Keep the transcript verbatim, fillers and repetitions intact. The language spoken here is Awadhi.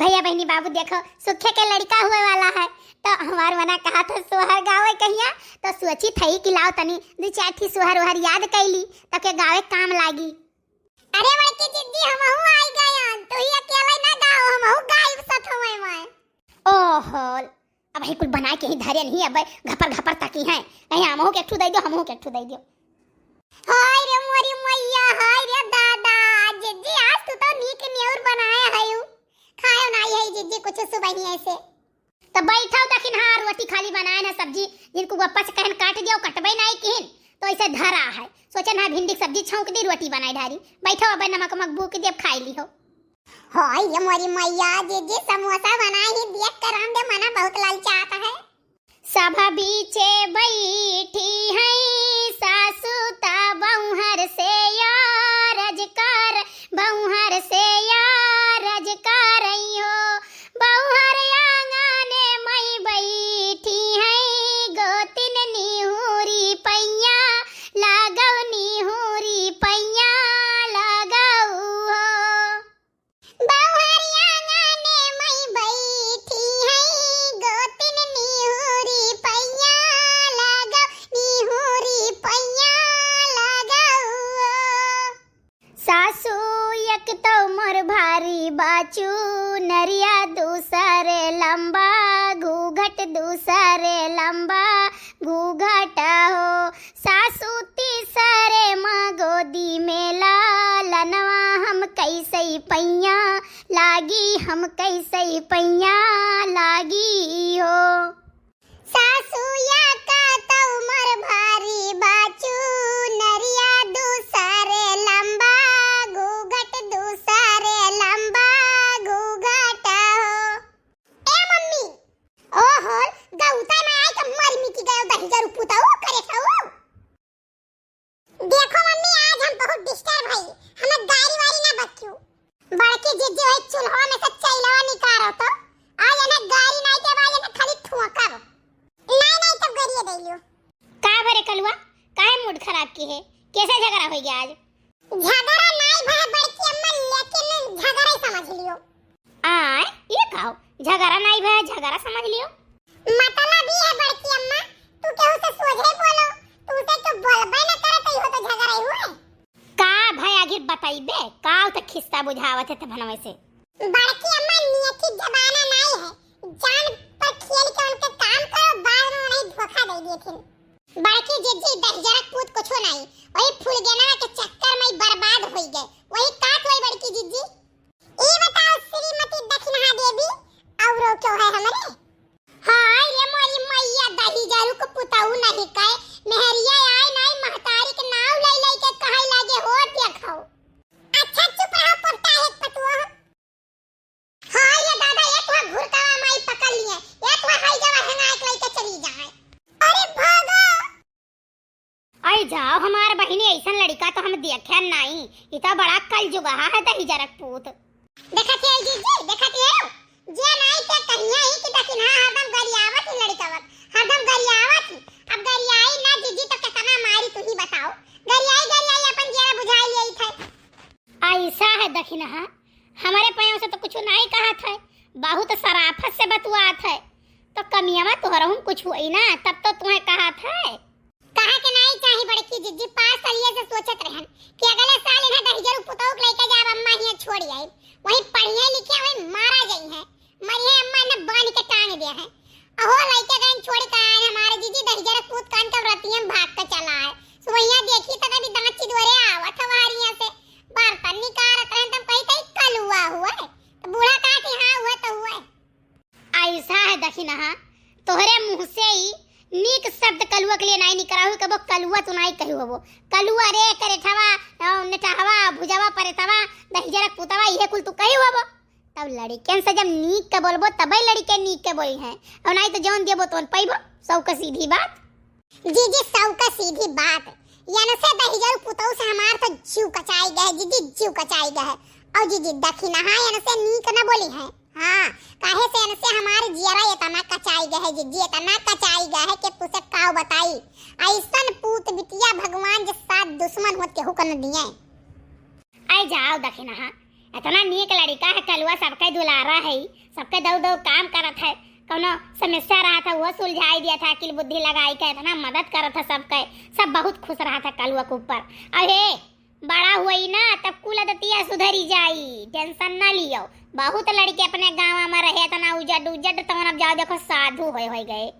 भैया बहिनी बाबू देखो, सुखे के लड़िका हुए वाला है, तो हमार मना कहा था सोहर गावे कहिया, तो सोची थई कि लाओ तनी दू चार ठी सोहर ओहर याद कैली, तो के गावे काम लागी। अरे बड़की जिज्जी, हमहू आई गयन, तू ही अकेले ना गाओ, हमहू गाइब सथवे में। ओहो, अब ही कुल बनाए के ही धरे नहीं, अब घपर घपर तकी हैं, कहीं हमहू के एक ठू दे दियो, हमहू के एक ठू दे दियो। हाय रे मोरी मैया, हाय रे दादा, जिज्जी आज तू तो नीक नेउर बनाए हयू, खायो नाई है जिज्जी कुछ सुबहिए से। तो बैठो दखिन, हाँ रोटी खाली बनाए ना सब्जी, जिनको वो पच कहन काट दियो, कटबे नाई किहिन, तो ऐसे धरा है। सोचन हाँ भिंडी के सब्जी छौंक दी, रोटी बनाए डारी। बैठो अब नमक उमक बूक देब, खाई लिहो। हाय ये मोरी मैया, जिज्जी समोसा बनाए ही देख कर हम दे मना बहुत ललचात है। सभा बीचे बैठी हैं सासू ता बौहर से यारज कर, बौहर से यारज करई हो। बौहर आंगने मई बैठी हैं गोतिन निहुरी पैया लागौ, निहुरी पैया लागौ हो। बौहर आंगने मई बैठी हैं गोतिन निहुरी पैया लागौ, निहुरी पैया लागौ हो। सासू एक तो मोर भारी बाचू नरिया दूसरे लंबा घूघट दूसरे लंबा घूघट हो। सासू तीसरे माँ गोदी में लालनवा हम कैसे पैया लागी, हम कैसे पैया लागी हो। सासू या का तो उमर भारी बाचू नरिया दूसरे लंबा घूघट दूसरे लंबा घूघट हो। ए मम्मी, ओ होल गौता में आई के मर मिटी गयो दहिजर पुताऊ करे छऊ। देखो मम्मी, आज हम बहुत डिस्टर्ब हई, हमें गारी वारी ना बकियो। बड़की जिज्जी वही चूल्हा में से चैलवा निकारो तो, आज इन्हें गारी नहीं देबा, इन्हें खाली ठोकब। नहीं, नहीं तो गरिए दे लियो। का भरे कलुआ, काहे मूड खराब की है? कैसे झगड़ा हो गया आज? झगड़ा नहीं भय बड़की अम्मा, लेकिन झगड़ा ही समझ लियो। आय, ये का हो? झगड़ा नाई भय, झगड़ा समझ लियो। मतलब ई है बड़की अम्मा, तू केहू से सोझे बोलो, तू से तो बोलबे न करत, इहो तो झगड़ा ही हुए। का भय आखिर बताइबे, का तो खिस्सा बुझावत है त भनवे से। बड़की अम्मा, नियति जमाना नाई है, जान पर खेल के उनके काम करो, बाद में उन्हें धोखा दे दिए थे। बड़की जिज्जी, दहिजरक पूत कुछो नाई, वही फुलगेनवा के चक्कर में ही बर्बाद होई गए, वही का कोई बड़की जिज्जी। ई बताओ श्रीमती दक्षिणा देवी, औरो क्यों है हमरे? हाय रे मोरी मैया, दहिजरू को पुताऊ नहीं कहे, मेहरिया आए नाई महतारी के नाव लई लई के कहै लागे हो देखो। अच्छा चुप रहो पट्टा है पतुआ। हाय रे दादा, एक हुआ घुरकावा माई पकड़ लिए, एक हुआ हाई जवा हेंगा एक लई के चली जाए। अरे भागो। आई जाओ हमार बहिनी, ऐसन लड़िका तो हम देखे नाई। ई तो बड़ा कलजुगहा है दहिजरक पूत। देखत है जीजी, देखत है, जे नाई ते कहिया ही कि दखिनहा हरदम गरियावत ही लड़िकवत, हरदम गरियावत ही। अब गरियाई ना जीजी तो कितना मारी तू ही बताओ। गरियाई, गरियाई अपन जियरा बुझाई लेई थे। ऐसा है दखिनहा, हमरे पयों से तो कुछ नाई कहत है, बहुत सराफत से बतुआत है। तो कमियावा तोहरहुम कुछ होई ना, तब तो तुम्हें कहत है। कहा के नाई चाही बड़की जिज्जी, पाँच सालिया से सोचत रहन कि अगले साल इन्हें दहिजरू पुतोह के लेके जाब अम्मा हियां छोड़ आई। वहीं पढ़िए लिखे, वहीं मारा जाई है। मरिए अम्मा ने बांध के टांग दिया है। अहो लइके गए छोड़ के आए हमारे जीजी दहिजर पूत कान के रतियम भाग के चला है। सुबहिया देखी तो कभी दांत चिदोरे आवत हमारिया से। बर्तन निकारत रहन तब कही तई कलुआ हुआ है। तो बूढ़ा कहा कि हाँ हुआ तो हुआ है। ऐसा है दखिनहा, तोहरे मुँह से ही नीक शब्द कलुआ के लिए नाई निकरा हुई, कबो कलुआ तू नाई कही होबो। कलुआ रे करेठवा, अ, नेटहवा, भुजवा, परेतवा, दहिजरक पुतवा, इहे कुल तू कही होबो। तब लड़िकन से जब नीक के बोलबो तबे लड़िके नीक के बोली हैं, और नाई तो जौन देबो तौन पैबो। सौ का सीधी बात। जीजी सौ का सीधी बात। यन से दहिजरू पुतौ से हमार तो जीव कचाई गए जीजी, जीव कचाई गए। और जीजी दखिनहा यन से नीक न बोली है। हाँ, काहे से इनसे हमारे जियरा इतना कचाई गए है जीजी, इतना कचाई गए है कि तुसे काव बताई। ऐसन पूत बिटिया भगवान जे साथ दुश्मन होत केहू क न दिए। आई जाओ दखिनहा, इतना नीक लड़िका है कलुआ, सबके दुलारा है, सबके दऊ दऊ काम करत है, कौनो समस्या रहत है वो सुलझाई दिया था, अकिल बुद्धि लगाई के इतना मदद करत है सबके, सब बहुत खुश रहत है कलुआ के ऊपर। अरे बड़ा हुई ना तब कुल आदतिया सुधरी जाई, टेंशन ना लियो। बहुत लड़के अपने गाँव में रहे इतना उजड उजड, तवन अब जाओ देखो साधु होए होए गए।